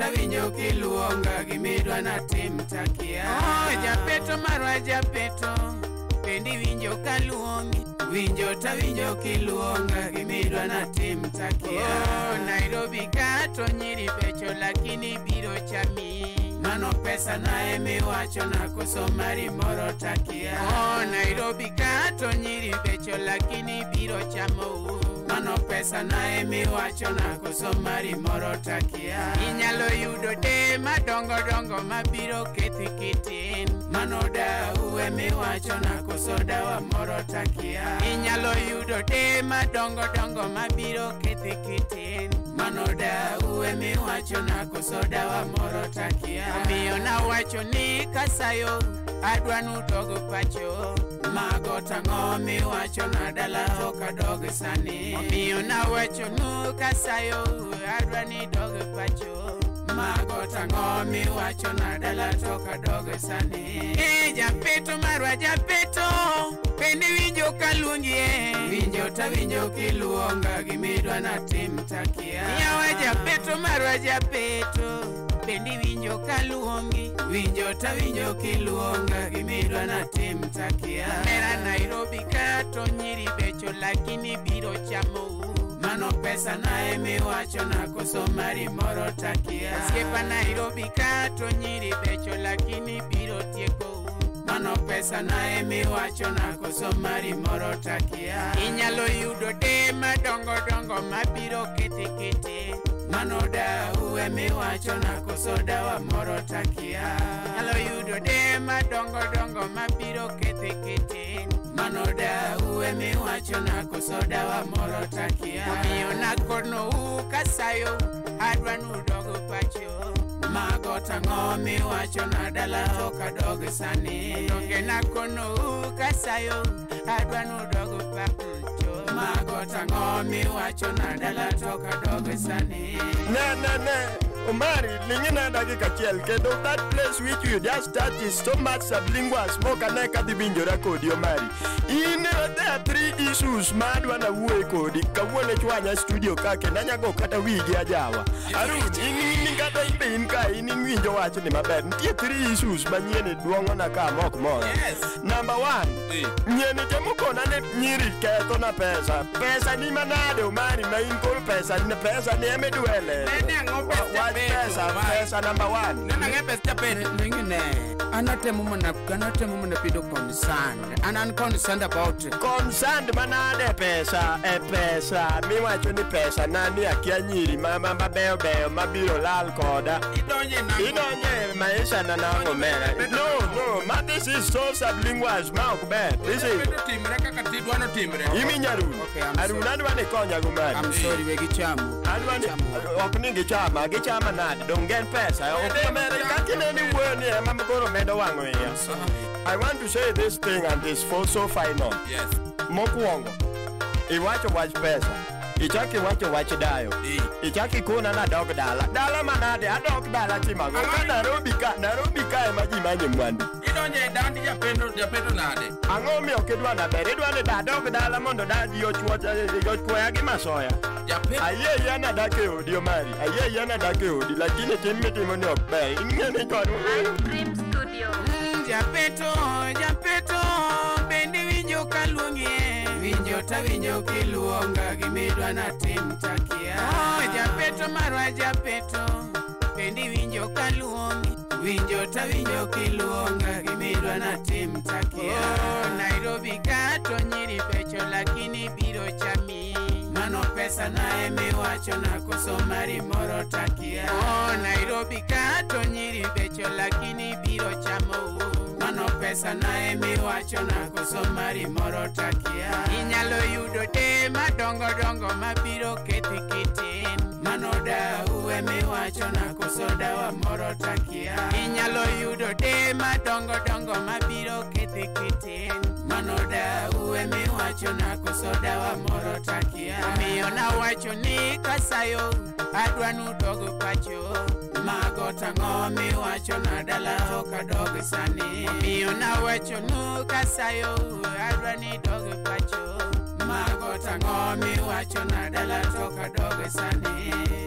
tawinjo kiluonga gimidwa natim takia. Oh, japeto marwa japeto, bendi winjo kaluongi. Winjo tawinjo kiluonga gimidwa natim takia. Oh, Nairobi ka to nyiri becho lakini biro chami. Mano pesa na emiwacho na koso mari moro takia. Oh, Nairobi ka to nyiri becho lakini biro chamo. Mano pesa na emiwacho na koso mari moro takia. Inyalo yudo de madongo dongo mabiro kethi kitin. Mano dau emiwacho na koso dawa moro takia. Inyalo yudo de madongo dongo mabiro kethi kitin. Mano dau emiwacho na koso dawa moro takia. Omiyo nawacho ni kasayo adwa nudogo pacho. Mago tang'o miwacho na dala ok adog sani. Omiyo nawacho nu kasayo adwa ni dog pacho. Mago tang'o miwacho na dala ok adog sani. E japeto marwa japeto, bende winjo kaluongi e. Winjo tawinjo kiluonga gimidwa natim takia. Yawa japeto marwa japeto, bendi winjo kaluongi. Winjo tawinjo kiluonga gimidwa natim takia. Mera Nairobi ka to nyiri becho lakini biro chamo. Mano pesa na emiwacho na koso mari moro takia. Osiepa Nairobi ka to nyiri becho lakini biro tieko. Mano pesa na emiwacho na koso mari moro takia. Inyalo yudo de madongo dongo mabiro kethi kiti. Mano dau emiwacho na koso dawa moro takia. Inyalo yudo de madongo dongo mabiro kethi kiti. Mano dau emiwacho na koso dawa moro takia. Omiyo nakono kasayo adwa nudogo pacho. Mago tang'o miwacho na dala ok adog sani. Donge nakono kasayo adwa nudogo pacho. Mago tang'o miwacho na dala ok adog sani. Ne ne ne Omari, ling'ina dakika achiel kendo that place which you just touch is so much sublingual smoke ane kadhi winjora kodi Omari. In there are three issues ma adwa nawuoye kodi kawuono ichwanya studio ka kendo anyago kata wigi ajawa. Arun, in kata in be in ka in iwinjo wachni maber. Nitie three issues manyien duong'ona ka mok moro. Yes. Number one, nyieni temo kona ni nyiri ketho na pesa. Pesa ni manade Omari ma in koro pesa ni pesa ni emidwele. Nene ang'o pesa Pesa, pesa number one. Nene ang'e pesa japeto. Ningine, anatemo mana bedo concerned. And I'm concerned about it. Concerned manade pesa, e pesa. Miwacho ni pesa nani akia nyiri mama mabeyo beyo mabiro lal koda. Idonje nang'o? Idonje maisha na nang'o mera. No, no, ma this is so sublingual ma ok ber. This is Bedo timre kaka tidwa notimre. Iwinjo Arun. Okay, I'm Arun sorry. adwa ni konya go mari. I'm sorry we gichamo. Adwa ni ok ni gichama, gichama nade dong gen pesa. Ok mere kaka ineni wuoyo ni ema koro medo wang'o iya. I want to say this thing and this for so final. Yes. Mokwongo, iwacho wach pesa, ichak iwacho wach dayo, ichak ikona nadog dala. Dala manade, adok dala timo ang'o? Ka Nairobi ka ema ji manye mwandu. Idonje e dandi japeto, japeto nade? Ang'o miyo ok idwa naber? Idwa ni dadog dala mondo da ji ochwoya gi masoya. Japeto. Ayie yie nadak e odi Omari, ayie yie nadak e odi, lakini tim mitimo ni ok ber. Ing'e ni chon Dream Studio. Japeto, japeto, bende winjo kaluongi e. Winjo tawinjo kiluonga gimidwa natim takia. Oh, japeto marwa japeto, bende winjo kaluongi. Winjo tawinjo kiluonga gimidwa natim takia. Oh, Nairobi ka to nyiri becho lakini biro chami. Mano pesa na emiwacho na koso mari moro takia. Oh, Nairobi ka to nyiri becho lakini biro chamo. Mano pesa na emiwacho na koso mari moro takia. Inyalo yudo de madongo dongo mabiro kethi kitin. Mano dau emiwacho na koso dawa moro takia. Inyalo yudo de madongo dongo mabiro kethi kitin. Mano dau emiwacho na koso dawa moro takia. Omiyo nawacho ni kasayo adwa nudogo pacho. Mago tang'o miwacho na dala ok adog sani. Omiyo nawacho nu kasayo adwa ni dog pacho. Mago tang'o miwacho na dala ok adog sani.